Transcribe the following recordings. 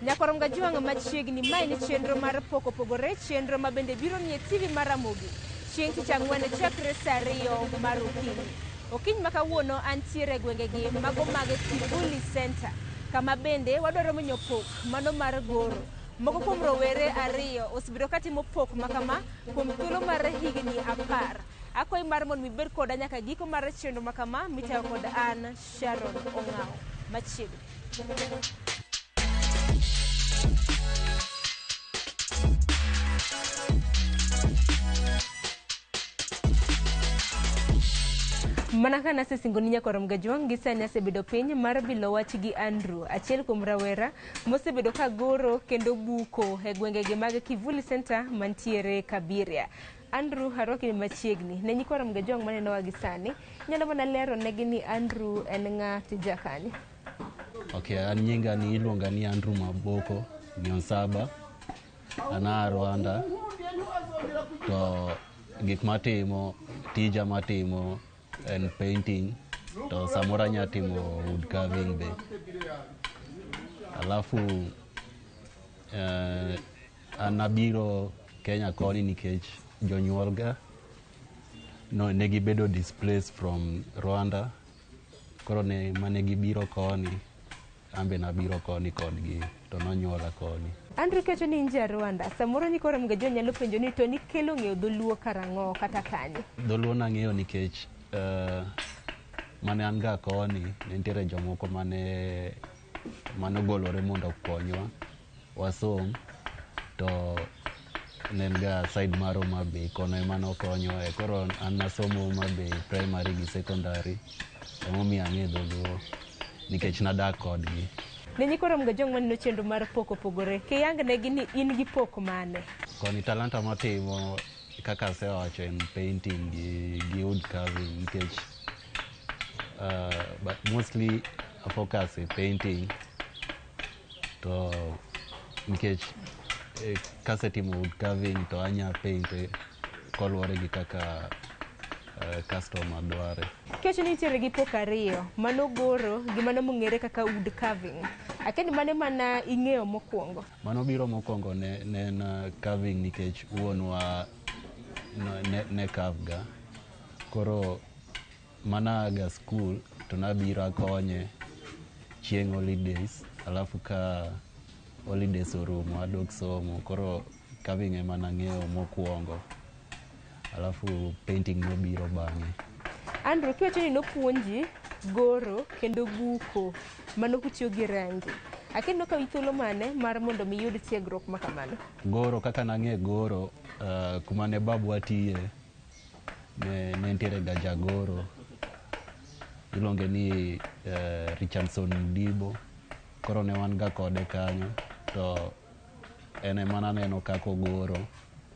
Nyakorom Gajwang' machiegni, ma en chenro mar pok opogore, chenro ma bende biro nie TV mar Ramogi chieng' tich ang'wen chakre saa 2 mar okinyi. Okinyi ma kawuono antiere e gwengegi mago mag Kivuli Center, kama bende wadwaro menyo pok mano mar goro. Moko kuom rowere 2 osebedo katimo pok makama kuom thuolo mar higni 10. Akwayi mar mondo ibed koda nyaka giko mar chenro makama mitayo kod an Sharon Ong'aw. Machiegni. Mana ka nasesingo ni nyakorom Gajwang' gi sani asebedo piny mar bilo wach gi Andrew, achiel kuom rawera mosebedo ka goro kendo buko e gwengegi mag Kivuli Center mantiere Kabiria. Andrew, arwaki machiegni. Ne nyikwa Gajwang' manenowa gi sani, inyalo mana lero negi ni Andrew en ng'a tija kanye? Okay, an nyinga ni iluonga ni Andrew Maboko Nyonsaba. An a Rwanda. To gik matimo, tija matimo en painting to samoro anya timo wood carving be. Alafu an abiro Kenya koni nikech jonyuol ga no ne gibedo displaced from Rwanda. Koro ne mane gibiro koni, an be nabiro koni kodgi to nonyuola koni. Andrew kecho ni in ja Rwanda, samoro nyikwa Gajwang' nyalo penjo ni to nikelo ng'eyo dholuo karang'o kata kanye? Dholuo nang'eyo nikech mane an ga koni ne nitiere jomoko mane ogolore mondo okonywa wasom to ne en ga side mar Homa Bay kono ema nokonyowa. Koro an nasomo Homa Bay primary gi secondary emomiyo ang'eyo dholuo nikech nadak kodgi. Ne nyikwa Gajwang' maneno chenro mar pok opogore, kiyang negi ni in gi pok mane? Koni talanta matimo kaka asewacho en painting gi wood carving nikech but mostly I focus e painting to nikech kasetimo wood carving to anya paint koluwore gi kaka customer dware. Kiwacho ni nitiere gi pok 2, mano goro gi mano mong'ere kaka wood carving. Akia ni mane mana ing'eyo mokwongo? Mano biro mokwongo ne en carving nikech wuonwa ne carve ga. Koro mana aga school to nabiro akonye chieng' holidays, alafu ka holidays orumo adok somo. Koro carving ema nang'eyo mokwongo, alafu painting nobiro bang'e. Andrew, kiwacho ni nopuonji goro kendo buko mano kutiyo gi rangi, akia ni nokawi thuolo mane mar mondo mi iyud tiegruok ma kamano? Goro kaka nang'e goro, kuma ne babwa tiye ne nitiere ga jagoro iluonge ni Richardson Mdibo. Koro ne wan ga kode kanyo to en ema naneno kaka ogoro,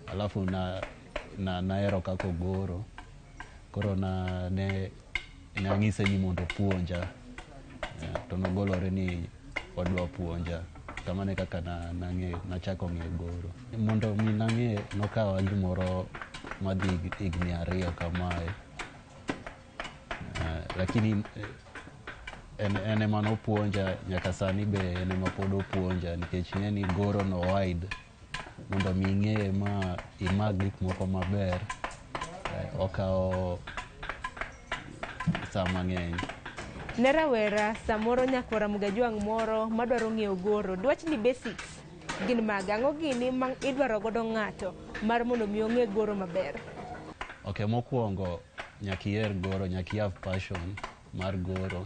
alafu nahero kaka ogoro. Koro ne ang'ise ni mondo opuonja, to nogolore ni odwa puonja. Kamano e kaka nachako ng'eyo goro. Mondo mi nang'e nokawa gimoro madhi higni 2 kamae. Lakini en ema nopuonja nyaka sani be en ema pod opuonja nikech ing'e ni goro no wide. Mondo mi ing'e ma imak gik moko maber, okawo saa mang'eny. Ne rawera samoro nyakwara Gajwang' moro madwaro ng'eyo goro, dwach ni basics gin mage? Ang'o gini ma idwaro godo ng'ato mar mondo mi ong'e goro maber? Okay, mokwongo nyaka iher goro, nyaka i have passion mar goro.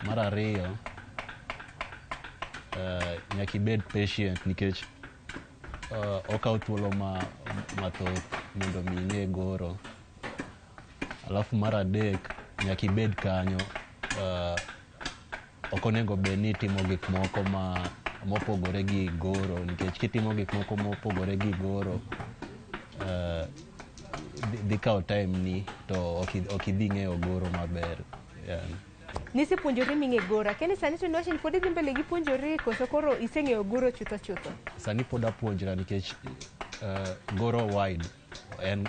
Mar ariyo, nyaka ibed patient nikech okawo thuolo mathoth mondo mi ing'e goro. Alafu mar adek, nyaka ibed kanyo. Ok onego bed ni itimo gik moko mopogore gi goro nikech kitimo gik moko mopogore gi goro dhi kawo time ni to ok idhi ng'eyo goro maber. Nisepuonjori ming'e goro, akia ni sani to niwacho ni pod idhi mbele gi puonjori koso koro iseng'eyo goro chutho chutho? Sani pod apuonjra nikech goro wide,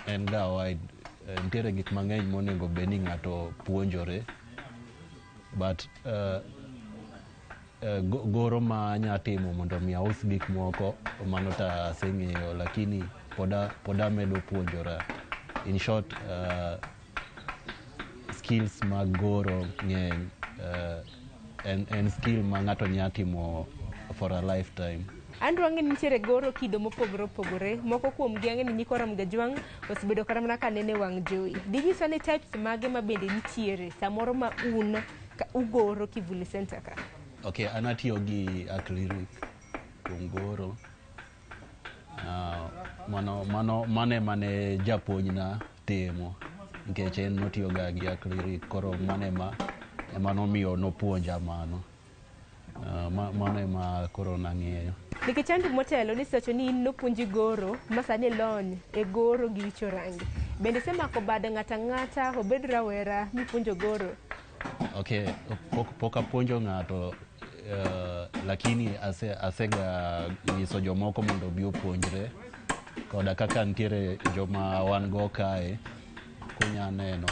en ga wide. Nitiere gik mang'eny monego bed ni ng'ato puonjore, but Goro ma anya timo mondo mi aus gik moko mano to aseng'eyo, lakini pod amedo puonjora. In short, skills mag goro ng'eny. En skill ma ng'ato nya timo for a lifetime. Andrew, ang'e ni nitiere goro kido mopogore opogore. Moko kuom gi ang'e ni nyikwa Ramogi Ajwang' osebedo kata mana ka nene wang' jowi. Dinyiswa ni types mage ma bende nitiere samoro ma un ugoro Kivuli Center ka? Ok, an atiyo gi acrylic kuom goro. Mano ema ne japuonjna timo nikech en notiyo ga gi acrylic, koro mano ema nomiyo nopuonja mano. Mano ema koro nang'eyo. Nikech Andrew, motelo nisewacho ni in nopuonji goro ma sani ilony e goro gi wicho rangi. Bende isemako bad ng'ato ang'ata, obed rawera, mipuonjo goro? Ok, pok apuonjo ng'ato, lakini asega nyiso jomoko mondo obi opuonjre koda kaka nitiere joma wan go kae kunya neno,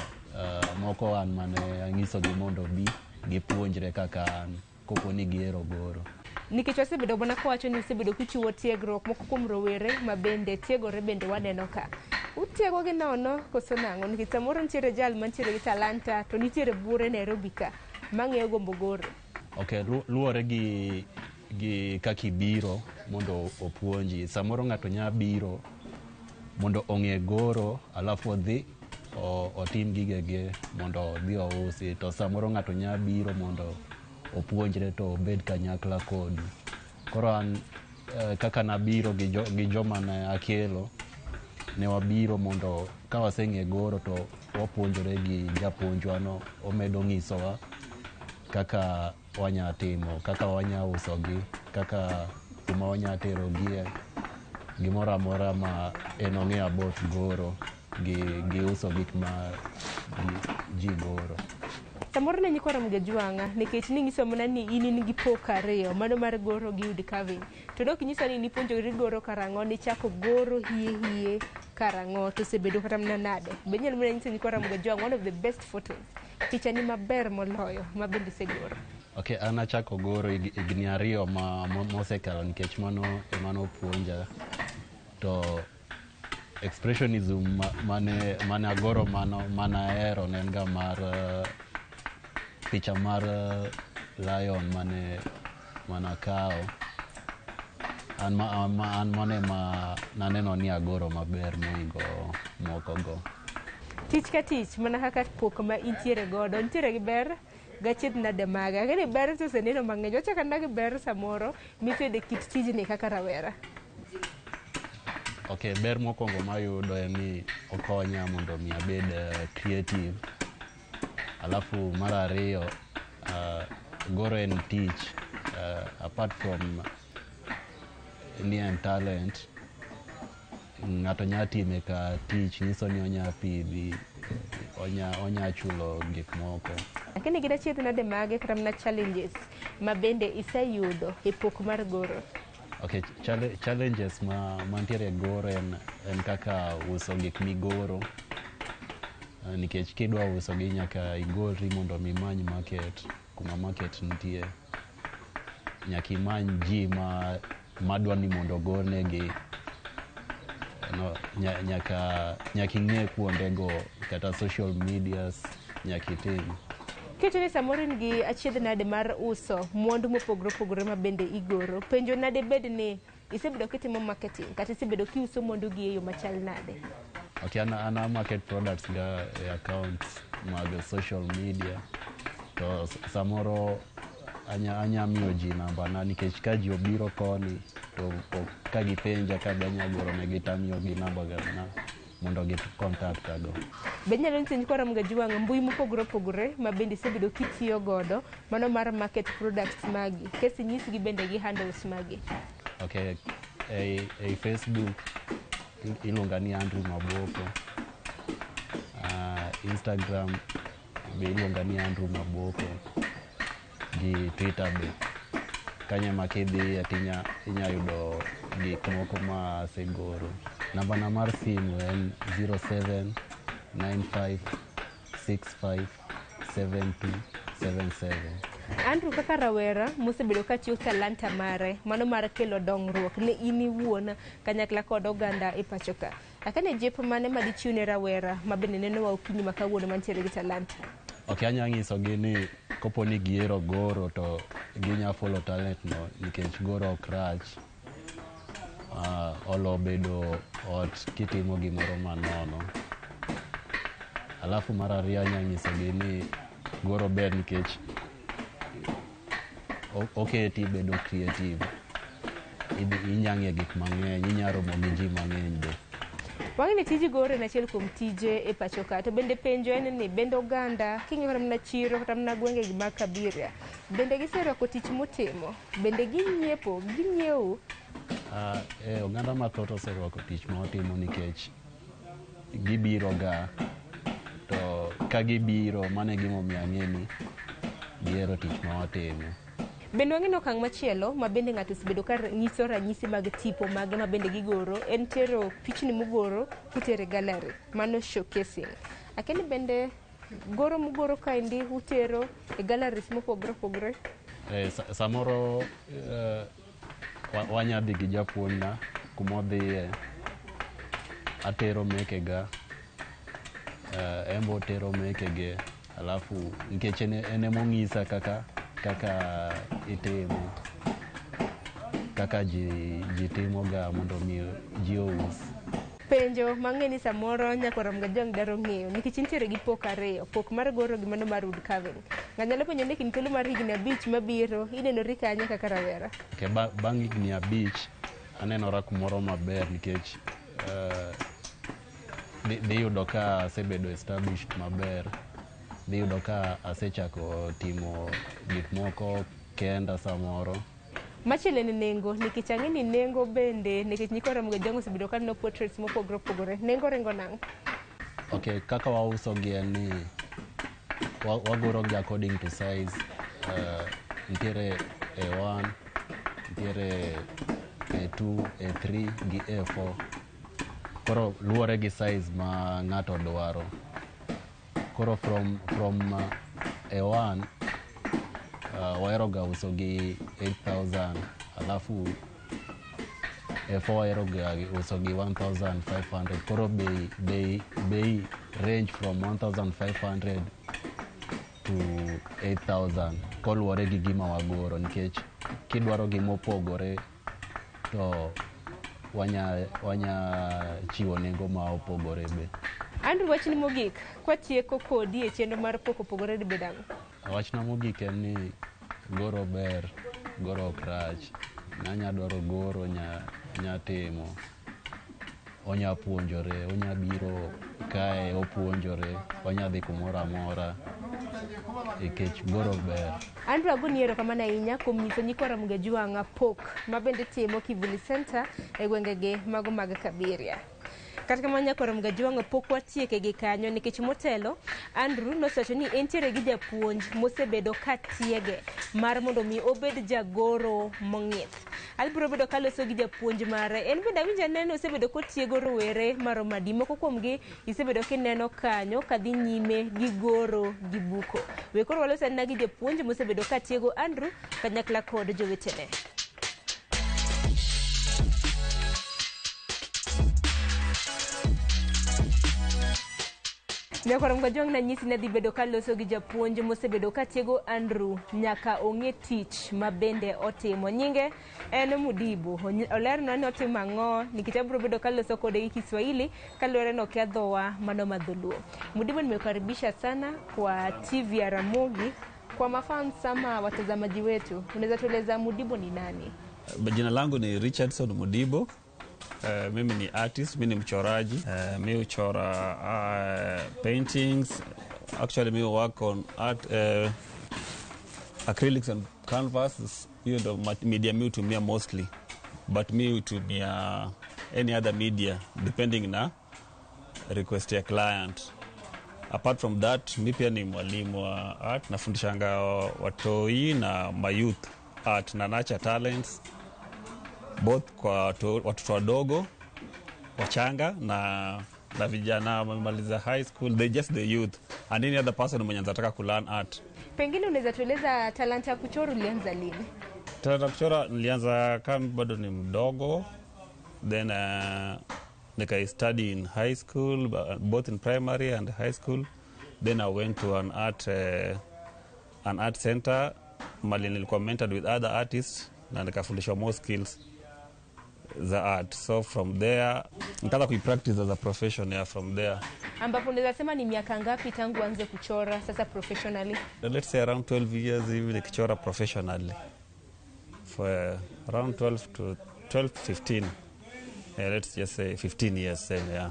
moko an mane anyisogi mondo obi gipuonjre kaka an kopo ni gihero goro. Nikech wasebedo mana kawacho ni usebedo kuchiwo tiegruok moko kuom rowere ma bende tiegore, bende waneno ka utiego gi nono koso nang'o? Nikech samoro nitiere jal mantiere gi talanta to nitiere buore Nairobi ka mang'eyo gombo goro. Ok, luwore gi kaka ibiro mondo opuonji. Samoro ng'ato nya biro mondo ong'e goro, alafu odhi otim gigege mondo odhi ousi. To samoro ng'ato nya biro mondo opuonjre to obed kanyakla kodu. Koro an, kaka nabiro gi joma ne akelo, ne wabiro mondo ka waseng'e goro to wapuonjore gi japuonjwa no, omedo ng'isowa kaka wanya timo, kaka wanya usogi, kaka kuma wanya terogie, gimoro amora ma en ong'eyo about goro gi uso gik ma ji goro. Samoro ne nyikwa Ramogi Ajwang'a, nikech ning'iso mana ni in gi pok ariyo, mano mar goro gi wood carving. To dok inyisa ni nipuonjori goro karang'o, nichako goro hie hie karang'o, to osebedo kata mana nade? Be inyalo mana nyiso nyikwa Ramogi Ajwang' one of the best photos, pichani maber moloyo ma bende isegoro? Ok, an achako goro higni 2 mosekalo nikech mano ema nopuonja. To expressionism mane agoro mano manahero ne en ga mar picha mar lion mane manakawo. An mano ema naneno ni agoro maber mohingo moko go. Tich ka tich, mana kaka pok ma intiere godo, nitiere gi ber gachiedh nade mage? Ang'e ni ber to oseneno mang'eny, wachako anena gi ber samoro miseyudo e kit tijni kaka rawera. Ok, ber mokwongo mayudo en ni okonya mondo mi abed creative. Alafu mar ariyo, goro en tich. Apart from ni en talent, ng'ato nya time ka tich, nyiso ni onya pidhi, onya chulo gik moko. Lakini gin achiedh nade mage kata mana challenges ma bende iseyudo e pok mar goro? Ok, challenges ma mantiere e goro en kaka uso gik migoro. Nikech kidwa uso gi nyaka igolri mondo mi imany market, kuma market nitie. Nyaka imany ji madwa ni mondo ogornegi. No, nyaka ing'e kuondego kata social medias nyaka itim. Keto ni samoro in gi achiedh nade mar uso mwandu mopogore opogore ma bende igoro. Penjo nade bed ni isebedo kitimo marketing kata isebedo kiuso mwandu gi e yo machal nade? Ok, an market products ga e accounts mag social media. To samoro anya miyo ji namba na nikech ka ji obiro koni to ka gipenja ka be anya goro negi to amiyogi namba na mondo gi contact go. Be inyalo nyiso nyikwa Ramogi Ajwang' mbui mopogore opogore ma bende isebedo kitiyo godo mano mar market products magi, kesi inyisgi bende gi handles magi? Ok, ei Facebook iluonga ni Andrew Maboko. Instagram be iluonga ni Andrew Maboko gi Twitter be. Kanyo ema kidhiye to inya yudo gik moko ma asegoro. Namba na mar simu en 0795657277. Andrew kaka rawera mosebedo ka chiwo talanta mare, mano mar kelo dongruok ne in iwuon kanyakla kod oganda e pacho ka. Akane jip mane ma dichiw ne rawera ma bende nenowa okinyi ma kawuono mantiere gi talanta? Ok anya nyisogi ni kopo ni gihero goro to ginya follow talent no nikech goro ok rach. Olo bedo ot kitimo gimoro manono. Alafu mar ariyo anya nyisogi ni goro ber nikech oketi bedo creative. Inya ng'e gik mang'eny, inya romo gi ji mang'eny be. Wang'e ni tij goro en achiel kuom tije e pacho ka, to bende penjo en ni bende oganda king'iyo kata mana chiro kata mana gwenge gi mag Kabiria, bende giserwako tich mutimo, bende ginyiepo, ginyiewo? Oganda mathoth oserwako tich ma watimo nikech gibiro ga to ka gibiro mano e gimomiyo ang'e ni gihero tich ma watimo. Bende wang'e ni okang' machielo ma bende ng'ato osebedo ka nyiso ranyisi mag tipo mage ma bende gigoro en tero pichni mugoro kutere gallery, mano showcasing. Akia ni bende goro mugoro kaendi utero e galleries mopogore opogore? Samoro wanya dhi gi japuonjna kumodhiye, atero mekega, en be otero mekege, alafu nikech en emong'isa kaka itimo, kaka ji timoga mondo mi ji ous. Penjo mang'e ni samoro nyaka rom ga jwang' dwaro ng'eyo nikech intiere gi pok ariyo, pok mar goro gi mano mar wood carving. Ng'ato nyalo penjo ni kind thuolo mar higni 5 mabiro inenori kanye kaka rawera? Okay, bang' higni 5 anenora kumoro maber nikech dhi yudo ka asebedo established maber. Dhi yudo ka asechako timo gik moko kenda samoro. Machielo en nengo, nikech ang'e ni nengo bende, nikech nyikwa Ramogi Ojwang' osebedo ka neno portraits mopogore opogore. Nengo ringo nang'o? Okay, kaka wauso gi en ni wagoro gi according to size. Nitiere A1, nitiere A2, A3 gi A4. Koro luwore gi size ma ng'ato dwaro. Koro from A1 wahero ga uso gi 8,000, alafu A4 wahero ga uso gi 1,500. Koro bei range from 1,500 to 8,000 koluwore gi gima wagoro, nikech kidwaro gima opogore to wanya chiwo nengo ma opogore be. Andrew, wachni mogik kwatieko kodi e chenro mar pok opogore dibed ang'o? Wachna mogik en ni goro ber, goro ok rach. Ng'anya dwaro goro nya timo, onya puonjore, onya biro kae opuonjore, onya dhi kumoro amora nikech goro ber. Andrew, agoni erokamano ahinya kuom nyiso nyikwa Ramogi Ojwang' pok ma bende timo Kivuli Center e gwengegi mago mag Kabiria. Kata kamano nyakwa Ramogi Ojwang' pok watieke gi kanyo nikech motelo Andrew nosewacho ni entiere gi japuonj mosebedo ka tiege mar mondo mi obed jagoro mong'ith. Abiro bedo kaloso gi japuonj mare. En bende awinjo aneno osebedo kotiego rowere maromo adi. Moko kuomgi isebedo kineno kanyo kadhi nyime gi goro gi buko. We koro walos anena gi japuonj mosebedo katiego Andrew kanyakla kod jowetene. Nyakwa Ramogi Ojwang' nanyisi ni adhi bedo kaloso gi japuonj mosebedo katiego Andrew nyaka ong'e tich ma bende otimo. Nyinge en Mudibu. Olernwa ni otimo ang'o nikech abiro bedo kaloso kode gi Kiswahili kaluwore ni okia dhowa mano ma dholuo. Mudibu, nimekukaribisha sana kwa TV ya Ramogi. Kwa mafans ama watazamaji wetu, unaweza tueleza Mudibu ni nani? Jina langu ni Richardson Mudibo. Mimi ni artist, mimi ni mchoraji. Mimi huchora paintings. Actually mimi work on art, acrylics and canvas. Hiyo ndo media mimi hutumia mostly. But mimi hutumia any other media depending na request ya client. Apart from that, mimi pia ni mwalimu wa art, nafundishanga watoi na mayouth art na nurture talents, both kwa watoto wadogo wachanga na Na vijana wamemaliza high school, they just the youth and any other person mwenye anataka kulearn art. Pengine unaweza tueleza talanta ya kuchora ulianza lini? Talanta ya kuchora nilianza kama bado ni mdogo, then nikai study in high school, both in primary and high school. Then I went to an art center mali nilikuwa mentored with other artists na nikafundishwa more skills za art. So from there nikaanza kuipractice as a profession, yeah, from there. Ambapo unaweza sema ni miaka ngapi tangu uanze kuchora sasa professionally? Let's say around 12 years hivi nikichora professionally, for around 12 to 12 15, yeah, let's just say 15 years then, yeah.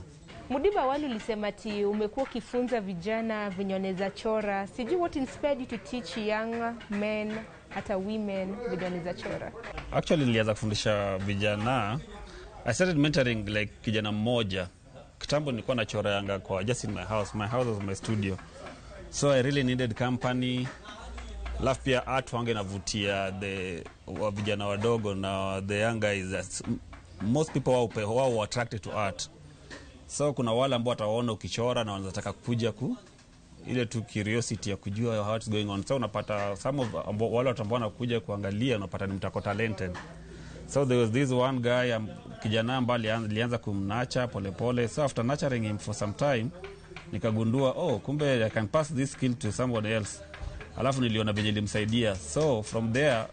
Mudiba, awali ulisema ati umekuwa ukifunza vijana venye wanaweza chora. Sijui what inspired you to teach young men hata women venye wanaweza chora? Actually nilianza kufundisha vijana, I started mentoring like kijana mmoja. Kitambo nilikuwa nachora yanga kwa just in my house. My house was my studio, so I really needed company. Alafu pia art wange inavutia the wa vijana wadogo na the young guys. Most people wao attracted to art, so kuna wale ambao wataona ukichora na wanataka kuja ku ile tu curiosity ya kujua how it's going on. So unapata some of wale watu ambao wanakuja kuangalia, unapata ni mtu ako talented. So there was this one guy, kijana ambaye nilianza kumnurture polepole. So after nurturing him for some time, nikagundua, oh, kumbe I can pass this skill to someone else. Alafu niliona venye ilimsaidia. So from there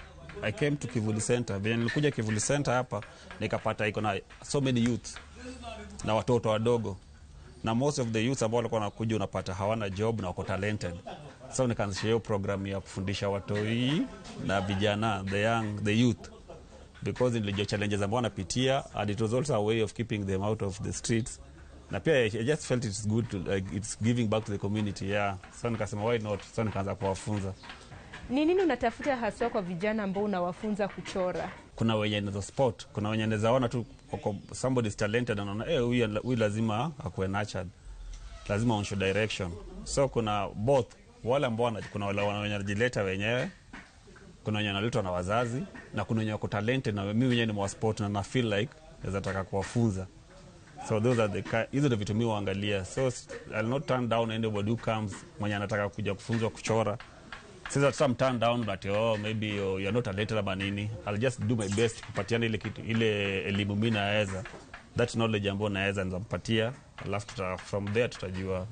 I came to Kivuli Center. Venye nilikuja Kivuli Center hapa, nikapata iko na so many youth na watoto wadogo, na most of the youths ambao walikuwa wanakuja unapata hawana job na wako talented. So nikaanzisha hiyo program ya kufundisha watoi na vijana, the young, the youth, because nilijua challenges ambao wanapitia, and it was also a way of keeping them out of the streets. Na pia I just felt it's good to, like, it's giving back to the community, yeah. So nikasema, why not? So nikaanza kuwafunza. Ni nini unatafuta haswa kwa vijana ambao unawafunza kuchora? Kuna wenye naweza spot, kuna wenye naweza ona tu somebody is talented, anaona, eh, huyu lazima akuwe nurtured, lazima onyeshwe direction. So kuna both wale ambao kuna wale wenye wanajileta wenyewe, kuna wenye wanaletwa na wazazi, na kuna wenye wako talented na mimi mwenyewe nimewaspot na feel like naweza taka kuwafunza. So those are the hizo ndio vitu mimi huangalia. So I'll not turn down anybody who comes mwenye anataka kuja kufunzwa kuchora. Sasa some turn down, but oh, maybe you're not talented ama nini. I'll just do my best kupatiana ile kitu, ile elimu mimi naweza, that knowledge ambayo naweza nizampatia, alafu from there tutajua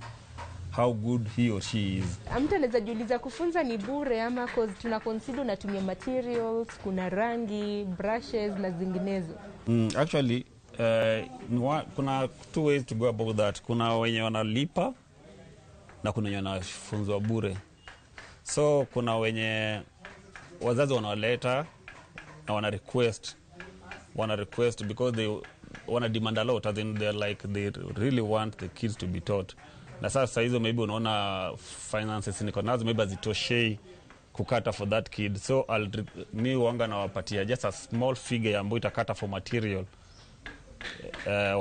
how good he or she is. Mtu anaweza jiuliza, kufunza ni bure ama? Cause tuna consider unatumia materials, kuna rangi, brushes na zinginezo. Actually kuna two ways to go about that. Kuna wenye wanalipa na kuna wenye wanafunzwa bure. So kuna wenye wazazi wanawaleta na wana request because they wana demand a lot, as in they're like, they really want the kids to be taught. Na sasa hizo maybe unaona finances niko nazo maybe hazitoshei kucater for that kid, so mi wanga nawapatia just a small figure ambayo itacater for material.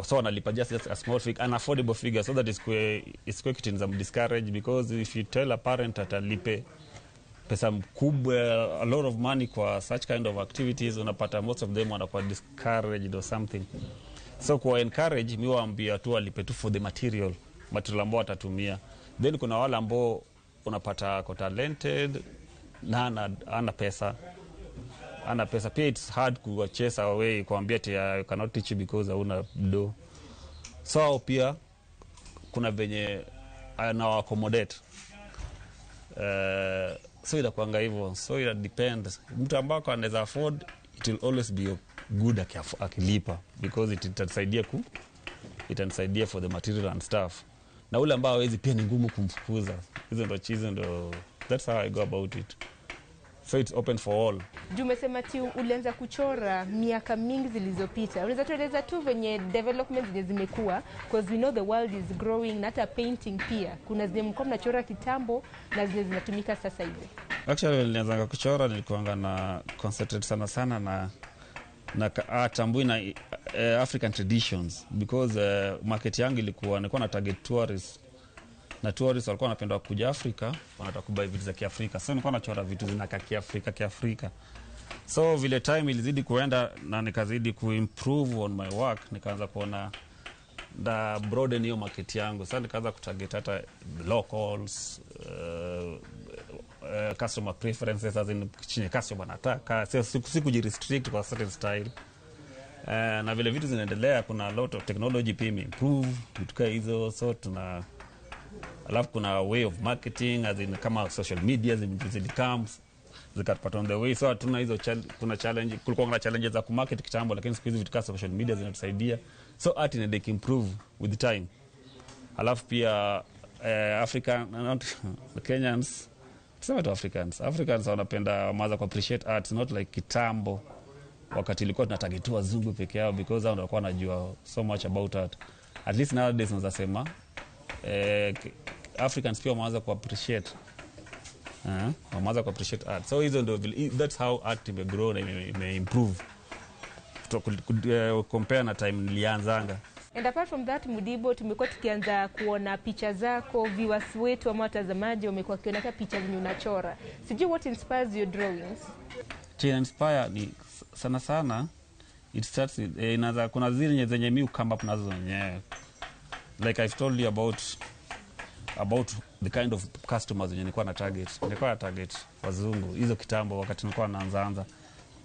So wanalipa just a small figure, an affordable figure, so that isikue kitu inaweza discourage, because if you tell a parent atalipe pesa mkubwa, a lot of money kwa such kind of activities, unapata most of them wanakuwa discouraged or something. So kuwa encourage, mi waambia tu walipe tu for the material ambao watatumia. Then kuna wale ambao unapata ako talented na ana pesa. Pia it's hard kuwachase away, kuambia ati I cannot teach you because hauna do. So hao pia kuna venye anawa accommodate. So inakuanga hivyo. So ina depend. Mtu ambako anaweza afford, it will always be good akilipa because it itanisaidia for the material and stuff. Na ule ambao hawezi, pia ni ngumu kumfukuza. Hizo ndo that's how I go about it. So it's open for all. Juu umesema ati ulianza kuchora miaka mingi zilizopita, unaweza tueleza tu venye development zenye zimekuwa? Because we know the world is growing, na hata painting pia kuna zenye mlikuwa mnachora kitambo na zenye zinatumika sasa hivi. Actually nilianzanga kuchora, nilikuanga na concentrate sana sana na art ambayo ina African traditions, because market yangu ilikuwa, nilikuwa na target tourists, na tourists walikuwa wanapenda kuja Afrika, wanataka kubuy vitu za Kiafrika. So nilikuwa nachora vitu zinakaa Kiafrika Kiafrika. So vile time ilizidi kuenda na nikazidi kuimprove on my work, nikaanza kuona Nda broaden hiyo market yangu. Sasa nikaanza kutarget hata locals, customer preferences, as in chenye customer anataka, sio si kujirestrict kwa certain style. Na vile vitu zinaendelea, kuna lot of technology pia imeimprove vitu kaa hizo, so tuna, alafu kuna way of marketing, as in kama social media zilicome zikatupata on the way, so hatuna hizo kuna challenge, kulikuwa kuna challenges za kumarket kitambo, lakini siku hizi vitu kama social media zinatusaidia, so art inaenda improve with time. Alafu pia African, not Kenyans, tuseme tu Africans wanapenda, wameanza ku appreciate art, not like kitambo wakati ilikuwa tunatarget tu wazungu peke yao, because hao ndio walikuwa wanajua so much about art. At least nowadays unaweza sema Africans pia wameanza ku appreciate, wameanza ku appreciate art. So hizo ndio that's how art imegrow na imeimprove compare na time nilianzanga. And apart from that, Mudibo, tumekuwa tukianza kuona picha zako, viewers wetu ama watazamaji wamekuwa wakiona hata picha zenye unachora. Sijui what inspires your drawings? Chenye inspire ni sana sana it starts with, inaanza, kuna zile zenye mi come up nazo wenyewe, like I've told you about the kind of customers wenye nilikuwa na target. Nilikuwa na target wazungu hizo kitambo wakati nilikuwa naanzaanza,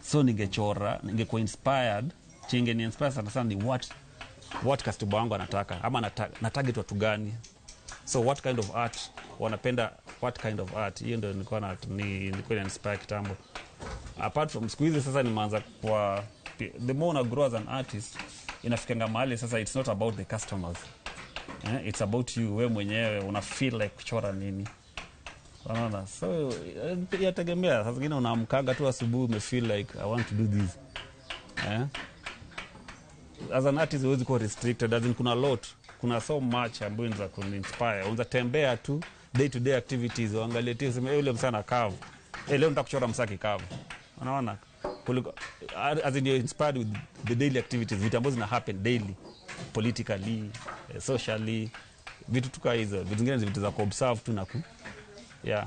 so ningechora, ningekuwa inspired, chenye ni inspire sana sana ni what customer wangu anataka, ama na target watu gani, so what kind of art wanapenda, what kind of art. Hiyo ndio nilikuwa na nilikuwa inspire kitambo. Apart from siku hizi sasa nimeanza kwa the more una grow as an artist, inafikanga mahali sasa it's not about the customers, it's about you, wewe mwenyewe una feel like kuchora nini, unaona? So yategemea, saa zingine unaamkanga tu asubuhi ume feel like I want to do this. As an artist huwezi kuwa restricted, as in kuna lot, kuna so much ambayo inaweza kuninspire. Unaweza tembea tu day to day activities, uangalie tu useme, "Eh, yule msana kavu, eh, leo nataka kuchora msaki kavu," unaona? Kuliko as in you're inspired with the daily activities, vitu ambazo zina happen daily, politically, socially, vitu tu kaa hizo. Vitu zingine ni vitu za kuobserve tu na ku, yeah.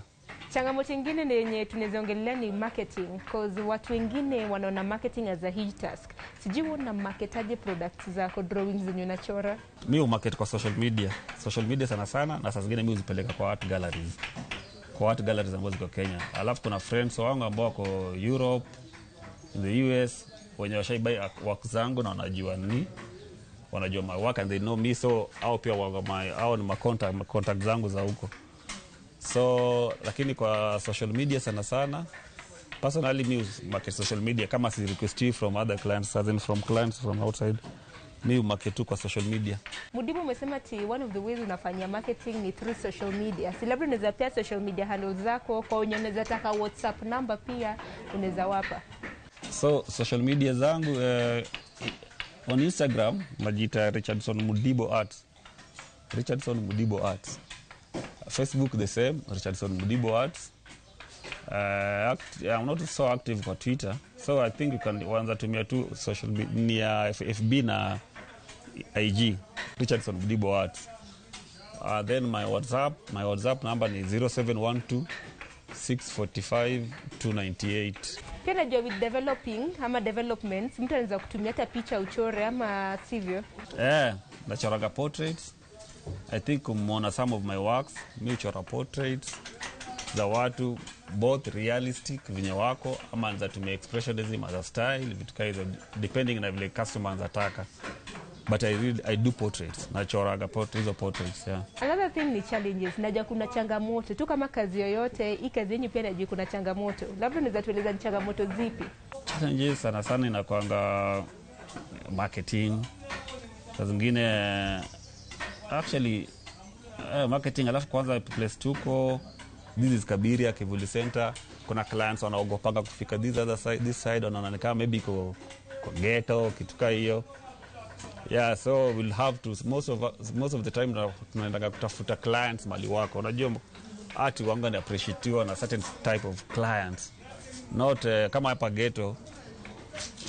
Changamoto ingine ni yenye tunaweza ongelea ni marketing, cause watu wengine wanaona marketing as a huge task. Sijui una marketaje products zako, drawings zenye unachora? Mi umarket kwa social media, social media sana sana, na saa zingine mi huzipeleka kwa art galleries, kwa art galleries ambazo ziko Kenya. Alafu kuna friends wangu ambao wako Europe, in the US, wenye washaibuy work zangu na wanajua ni wanajua my work and they know me, so au pia wanga my au ni ma contact zangu za huko. So lakini kwa social media sana sana, personally mi market social media, kama si request from other clients, as in from clients from outside, mi market tu kwa social media. Mudibu, umesema ati one of the ways unafanyia marketing ni through social media. Si labda unaweza pia social media handles zako kwa wenye unaweza taka, WhatsApp number pia unaweza wapa. So social media zangu, on Instagram najiita Richardson Mudibo Arts, Richardson Mudibo Arts. Facebook the same, Richardson Mudibo Arts. I'm not so active kwa Twitter, so I think you can wanza tumia tu social media FB na IG, Richardson Mudibo Arts. Then my WhatsApp number ni 0712 645 298. Pia najua with developing ama developments, mtu anaweza kutumia hata picha uchore, ama sivyo? Eh, nachoraga portraits. I think umeona some of my works. Mi uchora portraits za watu, both realistic venye wako, ama nza tumia expressionism as a style, vitu kaa hizo, depending na vile customer anataka. But I do portraits. Nachoraga hizo portraits, yeah. Another thing ni challenges. Najua kuna changamoto tu kama kazi yoyote, hii kazi yenyu pia najua kuna changamoto. Labda unaweza tueleza ni changamoto zipi? Challenges sana sana inakwanga marketing, saa zingine actually marketing. Alafu kwanza place tuko, this is Kabiria Kivuli Center, kuna clients wanaogopanga kufika this other side, this side wanaona ni kama maybe iko iko ghetto, kitu kaa hiyo. Yeah, so we'll have to most of the time tunaendaga kutafuta clients mali wako. Unajua art wanga ni appreciatiwa na certain type of clients, not kama hapa ghetto.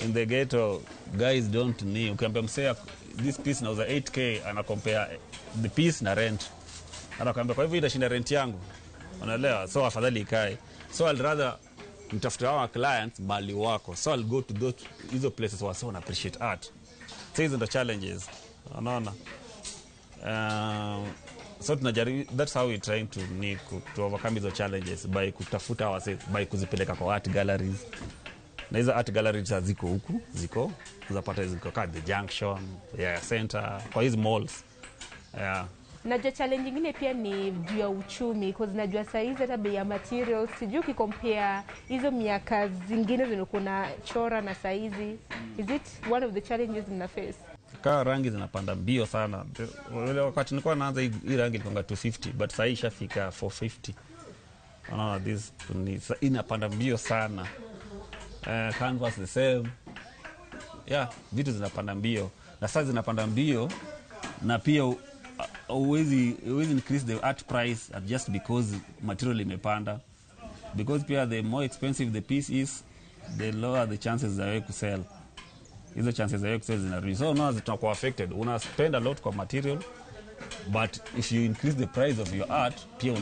In the ghetto guys don't need, ukiambia msee this piece nauza 8K, ana compare the piece na rent, anakuambia kwa hivyo itashinda rent yangu, unaelewa? So afadhali ikae. So I'll rather mtafute hawa clients mali wako, so I'll go to those hizo places wase wana appreciate art. So hizo ndo challenges. Unaona? So tunajaribu, that's how we trying to ni to overcome hizo challenges by kutafuta wase, by kuzipeleka kwa art galleries. Na hizo art galleries haziko huku, ziko unapata ziko ka the Junction, yeah, Center, kwa hizi malls. Yeah. Najua challenge ingine pia ni juu ya uchumi, cause najua saa hizi hata bei ya materials, sijui ukicompare hizo miaka zingine zimekuwa na chora na saa hizi, is it one of the challenges mna face? Kaa rangi zinapanda mbio sana. Ule wakati nilikuwa naanza hii rangi ilikuwa 250, but sasa ishafika 450. Unaona, this ni inapanda mbio sana. Canvas the same. Yeah, vitu zinapanda mbio. Na sasa zinapanda mbio na pia huwezi increase the art price at just because material imepanda. Because pia the more expensive the piece is, the lower the chances za wewe kusell. Hizo chances za wewe kusell zinarudi. So unaona zitakuwa affected. Una spend a lot kwa material, but if you increase the price of your art, pia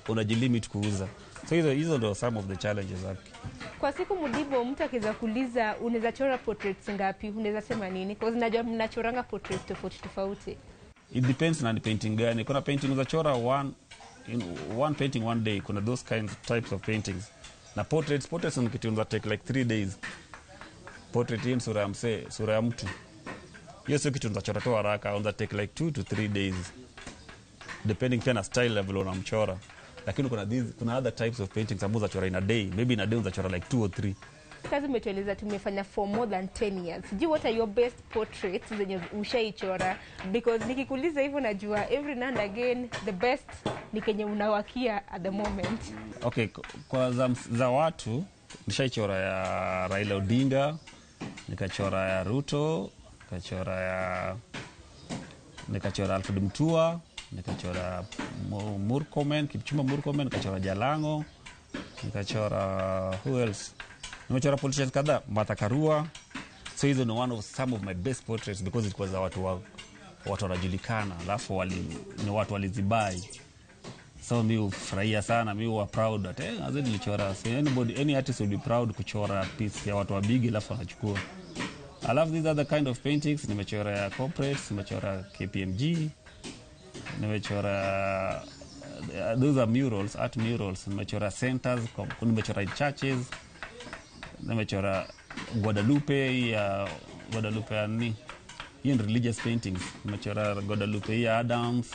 unajilimit kuuza. So hizo ndo some of the challenges hapo. Kwa siku Mudibo, mtu akiweza kuuliza unaweza chora portraits ngapi, unaweza sema nini? Because najua mnachoranga portraits tofauti tofauti. It depends na ni painting gani. Kuna painting unaweza chora one painting one day. Kuna those kinds types of paintings. Na portraits ni kitu unaweza take like 3 days. Portrait hii ni sura ya msee, sura ya mtu. Hiyo sio kitu unaweza chora tu haraka, unaweza take like 2 to 3 days. Depending pia na style level unamchora. Lakini kuna other types of paintings ambazo unachora in a day. Maybe in a day unachora like 2 or 3. Kazi umetueleza tumefanya for more than 10 years. Sijui what are your best portraits zenye ushaichora? Because nikikuuliza hivyo najua every now and again the best ni kenye unawakia at the moment. Okay, kwa za watu nishaichora ya Raila Odinga, nikachora ya Ruto, nikachora Alfred Mutua, nikachora Murkomen, Kipchumba Murkomen, nikachora Jalango, nikachora who else? Nimechora politicians kadhaa, Martha Karua. So hizo ni one of some of my best portraits because it was za watu wanajulikana, alafu ni watu walizibai. So mi hufurahia sana, mi huwa proud that azidi nilichora. So any artist will be proud kuchora piece ya watu wa big alafu anachukua. Alafu these other kind of paintings nimechora ya corporates, nimechora KPMG, nimechora those are murals, art murals, nimechora centers, nimechora churches, nimechora Guadalupe ya Guadalupe ya nini? Hiyo ni religious paintings. Nimechora Guadalupe ya Adams.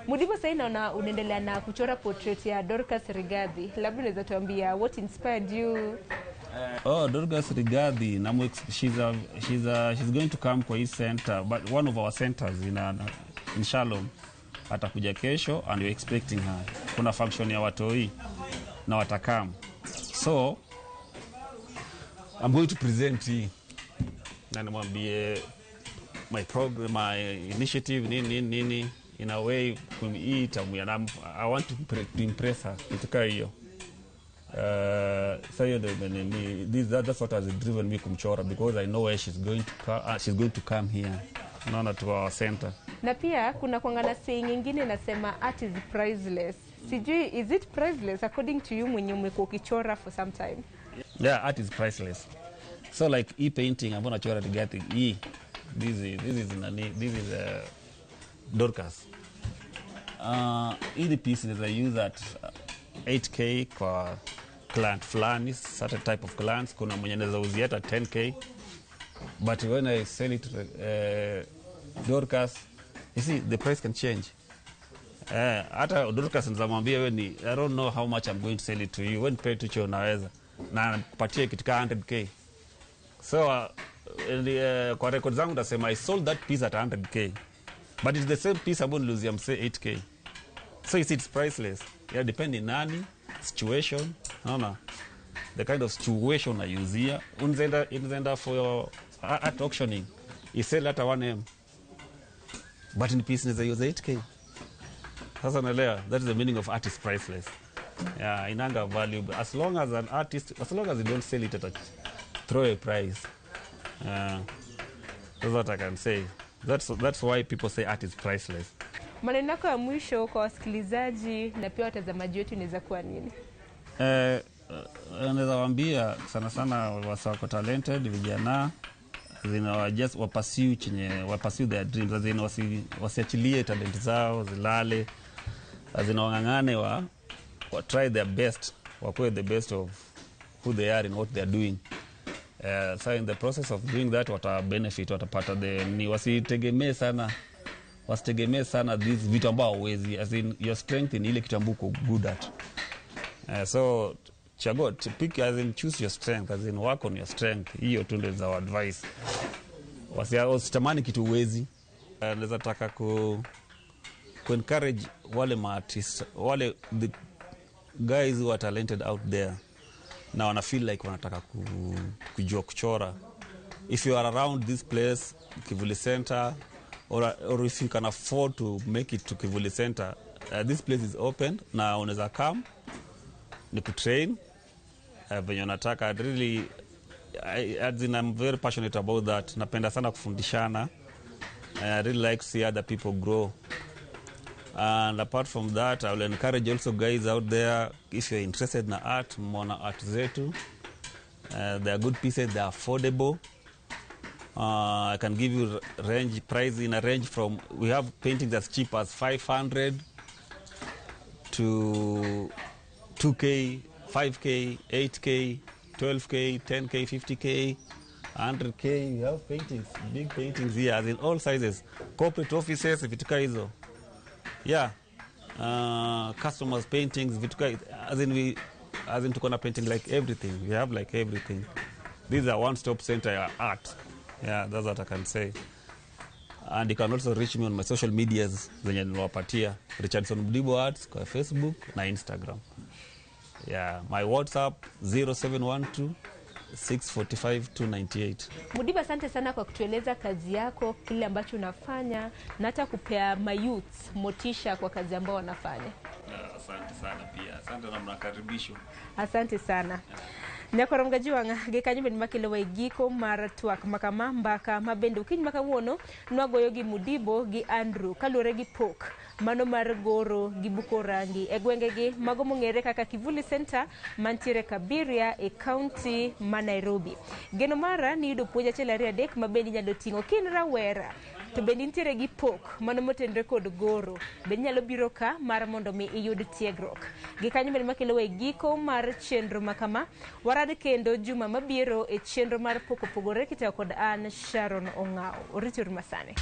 Mudibo, sasa naona unaendelea na kuchora portrait ya Dorcas Rigathi. Labda unaweza tuambia what inspired you? Oh, Dorcas Rigathi, she's going to come kwa hii center, but one of our centers in Shalom. Atakuja kesho and we're expecting her. Kuna function ya watoi na watakam. So I'm going to present hii. Na nimwambie my program, my initiative, nini, nini, nini. In a way, hii tamu ya I want to impress her. Kitu kama hiyo. So hiyo ndio that's what has driven me kumchora, because I know where she's going to she's going to come here. Naona to our center. Na pia kuna kuangana saying nyingine inasema art is priceless. Sijui, is it priceless according to you mwenye umekuwa ukichora for some time? Yeah, art is priceless. So like e painting ambayo nachora Rigathi, e this is nani, this is Dorcas. Hii piece is I use at 8k kwa client fulani, certain type of clients. Kuna mwenye anaweza uzia hata 10k. But when I sell it to Dorcas, you see the price can change. Hata Dorcas nitamwambia wewe ni I don't know how much I'm going to sell it to you. When pay to cho naweza na kupatia kitu kama 100k. So kwa record zangu nasema I sold that piece at 100k. But it's the same piece ambayo niliuzia msee 8k. So you see it's priceless. Yeah, depending nani, situation, unaona? The kind of situation I use here. Unzenda for your art auctioning. You sell at 1M. But in piece niliuzia use 8k. Sasa naelewa, that is the meaning of art is priceless. Yeah, inanga value as long as an artist, as long as you don't sell it at a throwaway price. That's what I can say. That's why people say art is priceless. Maneno yako ya mwisho kwa wasikilizaji na pia watazamaji wetu inaweza kuwa nini? Naweza waambia sana sana wako talented vijana, As in, just wapursue chenye wapursue their dreams, as in, wasiachilie talent zao zilale, as in, wang'ang'ane, wa try their best, wakuwe the best of who they are in what they are doing. So in the process of doing that, wata benefit, watapata the ni wasitegemee sana these vitu ambao hauwezi, as in, your strength in ile kitu ambao uko good at. So chagua, to pick, as in, choose your strength, as in, work on your strength. Hiyo tu ndio za advice. Wasitamani kitu uwezi. Naweza taka ku encourage wale maartist, wale the guys who are talented out there na wana feel like wanataka kujua kuchora. If you are around this place, Kivuli Center, or if you can afford to make it to Kivuli Center, this place is open na unaweza come ni kutrain venye unataka. Really, as in, I'm very passionate about that. Napenda sana kufundishana. I really like to see other people grow. And apart from that, I will encourage also guys out there, if you're interested in art, mona art zetu. They are good pieces, they are affordable. I can give you range price in a range from, we have paintings as cheap as 500 to 2K, 5K, 8K, 12K, 10K, 50K, 100K. We have paintings, big paintings here, as in all sizes. Corporate offices, vitu kaa hizo. Yeah. Customers paintings, vitu kaa, as in we, as in tuko na painting like everything. We have like everything. This is a one-stop center ya art. Yeah, that's what I can say. And you can also reach me on my social medias zenye niliwapatia, Richardson Mdibo Arts kwa Facebook na Instagram. Yeah, my WhatsApp 0712 645 298. Mudiba, asante sana kwa kutueleza kazi yako, kile ambacho unafanya na hata kupea mayouth motisha kwa kazi ambao wanafanya. Asante sana pia. Asante na mnakaribishwa. Asante sana. Nyakwarom Gajuwang'a gi kanyo bende makelo e giko mar twak makama mbaka mabende okinyi ma kawuono nwagoyo gi Mudibo gi Andrew kaluwore gi pok mano mar goro gi buko rangi e gwengegi mago mong'ere kaka Kivuli Center mantiere Kabiria e kaunti ma Nairobi. Geno mara ni yudo puonj achiel ariyo adek ma bende inyalo ting'o kin rawera to bende nitiere gi pok mano motenore kod goro bende inyalo biro ka mar mondo mi iyud tiegruok. Gi kanyo bende makelo e giko mar chenro makama warad kendo juma mabiro e chenro mar pok opogore kitayo kod an Sharon Ong'aw. Oriti masani.